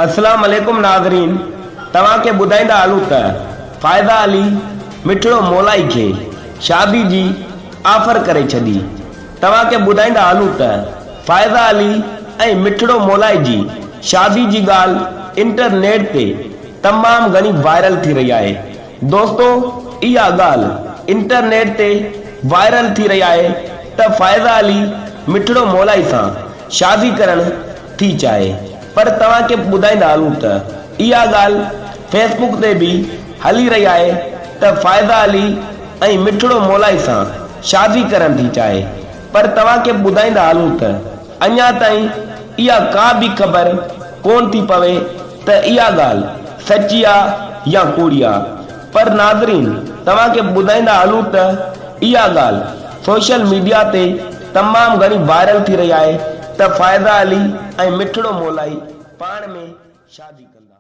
اسلام عليڪم ناظرين توهان کي ٻڌائيندا هلون ته فائزه علي مٺڙو مولائي کي شادي جي آفر ڪري ڇڏي توهان کي ٻڌائيندا هلون ته فائزه علي ۽ مٺڙو مولائي جي شادي جي ڳالهه انٽرنيٽ تي تمام گهڻي وائرل ٿي رهي آهي دوستو اها ڳالهه انٽرنيٽ تي وائرل ٿي رهي آهي ته فائزه علي مٺڙو مولائي سان شادي ڪرڻ ٿي چاهي پر توهان کي ٻڌائيندا هلون ته اها ڳالهه فيس بڪ تي به هلي رهي آهي ته فائزه علي ۽ مٺڙو مولائي سان شادي ڪرڻ ٿي چاهي پر توهان کي ٻڌائيندا هلون ته اڃا تائين اها ڪا به خبر ڪونه ٿي پوي ته اها ڳالهه سچي آ يا ڪوڙي آ پر ناظرين توهان کي ٻڌائيندا هلون ته اها ڳالهه سوشل ميڊيا تي تمام گهڻي وائرل ٿي رهي آهي ته فائزه علي ۽ مٺڙو مولائي پاڻ ۾ شادي ڪندا.